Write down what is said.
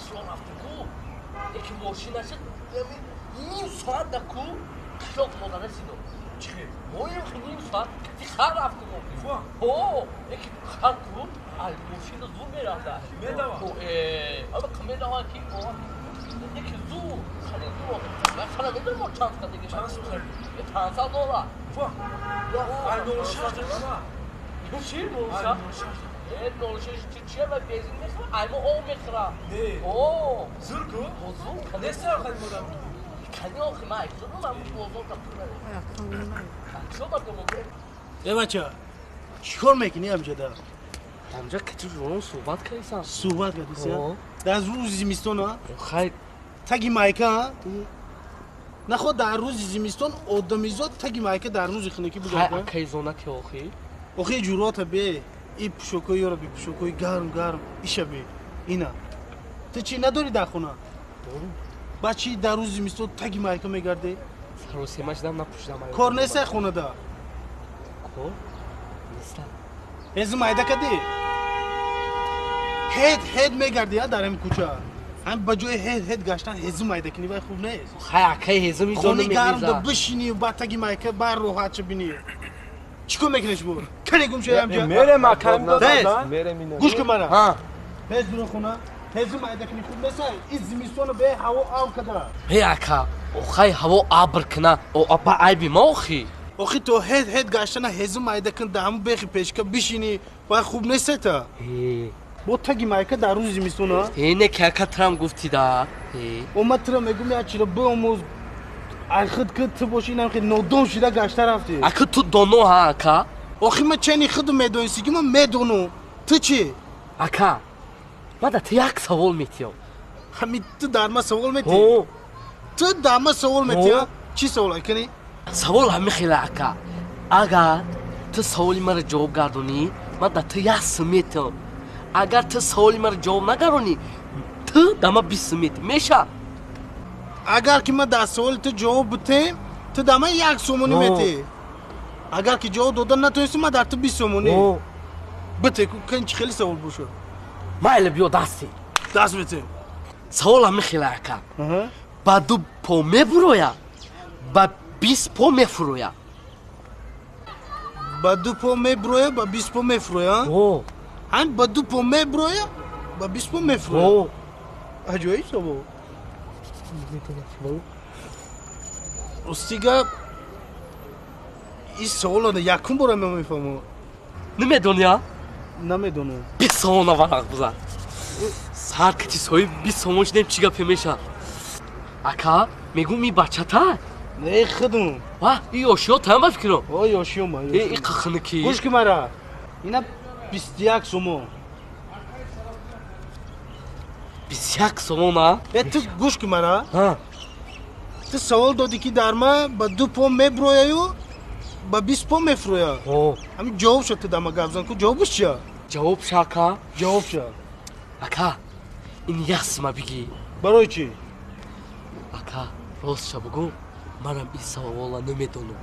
қишлоқ рафтем ку. Яки мошина шуд, ним соат да ку қишлоқ мода расидем. Чӣ хел? Мо ним соат кати хар рафтем. О, яки хар ку, ай мошина зур мерафта. Медава? Ама медава ки яки зур, хари зур. Ман хара медонам мо чанд соат дига. Чанд соат? 500 доллар. Ва. Ай 06 дора. Чӣ 06? 06 чӣ чия ва бензин мехӯра? Ай мо об мехӯра. Не. О, Зур ку? Зур. Не сар хари модам. Кани охи ман айкзо ман бозор та пул надорам. Чӣ бардам? Э бача, чӣ кор мекунӣ амҷада? Амҷа кати журон суҳбат кардисам. Суҳбат кардиси? Дар рӯзи зимистон, а? Хай. Таги майка, а? Наход дар рӯзи зимистон одамизод таги майка дар рӯзи хунукӣ бугардад? Хай, акай зонати охи. Охи ҷурота бе, и пӯшокҳои ёро бе, пӯшокҳои гарм гарм, иша бе, ина. Ту чӣ надорӣ дар хона? Дорум. Ба чӣ дар рӯзи зимистон таги майка мегардӣ? Саросема шудам, напӯшидам. Кор нестай хонада? Кор нестам. Ҳезу майда кардӣ? Ҳед ҳед мегардӣ, а, дар ҳамин кӯча? Ҳам ба ҷои ҳед ҳед гаштан ҳезу майда кунӣ, вай хуб нест. Хай, акай, ҳезу мизону Хони гарм да мереза. бишинӣ, ба таги майка бар роҳат ча бинӣ. Чӣ кор мекунӣ шумо? Кане гум шуд амҷа? Мерем, акай, Тез. мерем ина. Гӯш кун мара. Ҳа. Ҳез дура хона, ҳезу майда кунӣ хуб нест, ин зимистоно бе ҳаво абр када. Ҳей, ака, охай ҳаво абр кина, о ба айби ма охи. Охи то ҳед ҳед гаштана ҳезу майда кун, да ҳамун бехи пешка бишинӣ, вай хуб нест та. Ҳе. Бо таги майка дар рӯзи зимистон, а? Ҳе, не ки ака трам гуфтӣ да. Ҳе. О, ман тира мегӯм, як чиро биомӯз, ай худ ки ту бошӣ, инам хел нодон шида гашта рафтӣ. Ака, ту доно, ҳа, ака? Охи ман чени худу медонистӣ, ки ман медонам. Ту чӣ? Ака, ман да ту як савол метиҳам. Ҳамин ту дар ман савол метиҳӣ? Ҳо. Ту дар ман савол метиҳӣ? Ҳо. Чӣ савол кунӣ? Савол ҳамин хела, ака. Агар ту саволи маро ҷавоб гардонӣ, ман да ту як сум метиҳам. Агар ту саволи маро ҷавоб нагардонӣ, ту да ман 20 сум метиҳӣ. Меша? Агар ки ман дар саволи ту ҷавоб битем, ту дар ман як сомонӣ Ҳо. метиҳӣ. Агар ки ҷавоб дода натонистӣ, ман дар ту 20 сомонӣ. Ҳо. Бите, ку кан чӣ хеле савол бошад? Майли, биё дасти. Даст бите. Савол ҳамин хела, ака. Аҳа. Ба ду по мебуроя, ба 20 по мефуроя. Ба ду по мебуроя, ба 20 по мефуроя? Ҳо. Ҳам ба ду по мебуроя, ба 20 по мефуроя. Ҳо. Аҷоиб савол. Рости гап, ин саволро якум бора ман мефаҳмам. Намедонӣ, а? Намедонам. 20 сомона варақ бизан. Сар кати соҳиби 20 сомон шудем, чӣ гапе меша? Ака, мегӯм ин бачата? Не, худум. Ва, ин ёшиё таям ба фикрам. О, ёшиё ма, Э, ёшиё. ин қахники. Гӯш ки мара. Ина 21 сомон. 21 сомон, а? Э, ту гӯш ки мара. Ҳа. Ту савол додӣ ки дар ма ба ду по меброяю, ба 20 по мефурӯя. Ҳо. Ҳамин ҷавоб шуд, ту дар ма гап зан ку, ҷавобаш чия? Ҷавоб ша, ака? Ҷавоб ша. Ака, ин як сума бигӣ. Барои чӣ? Ака, ростша бугӯ, манам ин савола намедонам.